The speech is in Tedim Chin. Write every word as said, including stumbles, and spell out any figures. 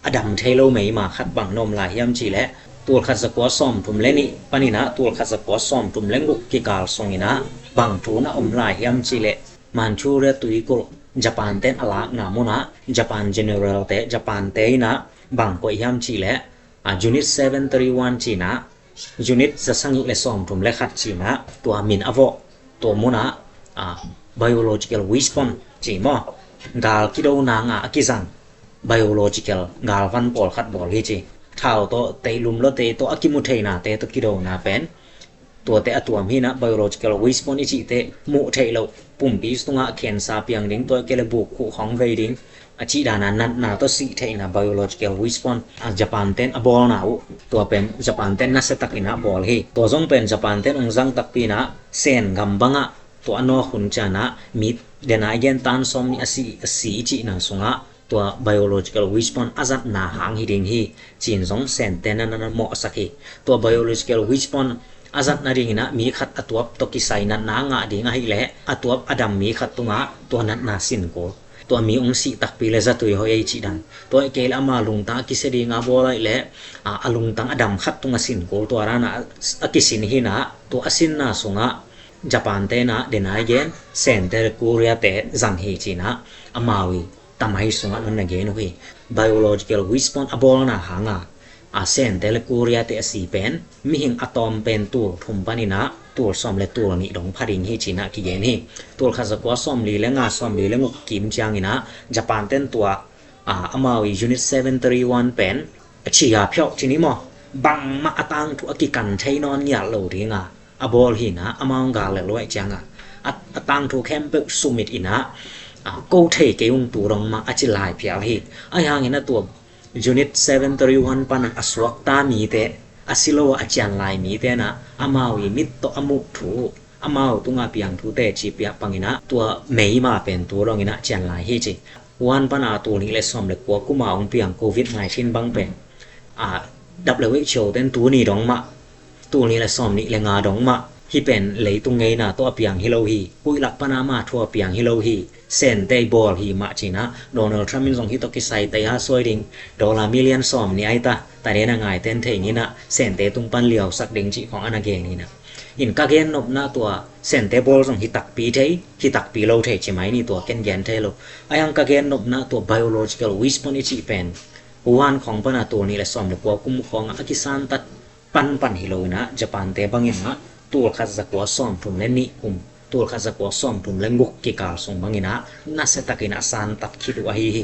a dam thei lo meima khat bang na om lai hiam cih leh, tul khat za kua sawm thum le nih panin ah tul khat za kua sawm thum le guk kikal sungin ah bang thu na om lai hiam cih leh, Manchuria tuikulh Japan ten a lakna munah Japan general te, Japan te in ah bang koih hiam cih leh, a, Unit seven three one ci-in ah, Unit za sagih le sawm thum le khat ci-in ah tua min a vawh, tua munah, a, biological weapon ci maw, gal kidona ngah a kizang biological galvan pawlkhat bawl hi ci. Thau tawh, teilum lawte tawh a kimu theinate tawh kidona pen tuate a tuam hi-in ah, biological weapon i cihte muh theih loh, pumpi tungah cancer piang ding, tua kei le buk khuh khawng vei ding, a cih dana natna tawh sih theihna biological weapon, a, Japan ten a bawlna uh, tua pen Japan ten nasia takin ah bawl hi. Tua zong pen Japan ten ong zang takpi-in ah Sen gam bangah tua a nawk hun ciangin ah mi dena i gen tan sawm nih a si, a si i cihna sungah tua biological weapon a zatna hang hi ding hi, ci-in zong Sente na na mawhsak hi. Tua biological weapon a zat nadingin ah mi khat a tuap tawh kisai natna a ngah ding ahih leh, a tuap a dam mi khat tungah tua natna sin kul. Tua mi ong sih takpi le zatui hoih ei cih dan. Tua ahih kei leh ama lungtang a kisia ding a bawl ahih leh, a, a lungtang a dam khat tungah sin kul. Tua dana a, a kisin hi-in ah, tua a sinna sungah Japan te in ah dena i gen, Sente le Korea te zang hi ci-in ah, amau i tamai sungah nong na gen uh hi. Biological weapon a bawlna hanga, a, Sente le Korea te a si pen mihing a tawm pen tul thum panin ah tul sawm le tul nih dong pha ding hi ci-in ah kigen hi. Tul khat za kua sawm li le nga, sawm li le guk kim ciangin ah Japan ten tua, a, amau i Unit seven three one pen a ci a phiauh ci ni maw, bangmah a tangthu a kikan thei nawn ngiat lo ding a, a bawl hi-in ah, amau gal le luaih ciangah a, a tangthu khempeuh sumit in ah, a, ko thei kei ung tu dong mah a ci lai phial hi. Ahi hangin ah tua Unit seven three one pan a suakta mite, a si lo a cian lai mite in ah, amau i mit tawh a muh thu, amau tungah piang thu teci piak bangin ah tua meima pen tu dongin ah cian lai hi ci. Wuhan pan a tul nih le sawm le kua kum a ong piang Covid nineteen bang pen, a, W H O ten tuni dong mah, tul nih le sawm nih le nga dong mah, hih pen leitung ngeina tawh a piang hi lo hi. Huih lak pan a mah thu a piang hi lo hi. Sente i bawl hi mah ci-in ah, Donald Trump in zong hih tawh kisai tei a suai ding, dollar million sawm nih ai ta, ta den a ngaite in thei ni-in ah, Sente tung pan liausak ding cih khawng a na gen hi-in ah. In ka gen nopna tua Sente bawl zong hi takpi thei, hi takpi lo thei ci mai ni, tua ken gen thei lo. Ahi hang ka gen nopna tua biological weapon i cih pen Wuhan khawng pan a tul nih le sawm le kua kum khawngah a kisantat panpan hi lo-in ah, Japan te bangin ah tul khat za kua sawm thum le nih kum, tul khat za kua sawm thum le guk kikal sung bangin ah nasia takin a santat khit uh ahi hi.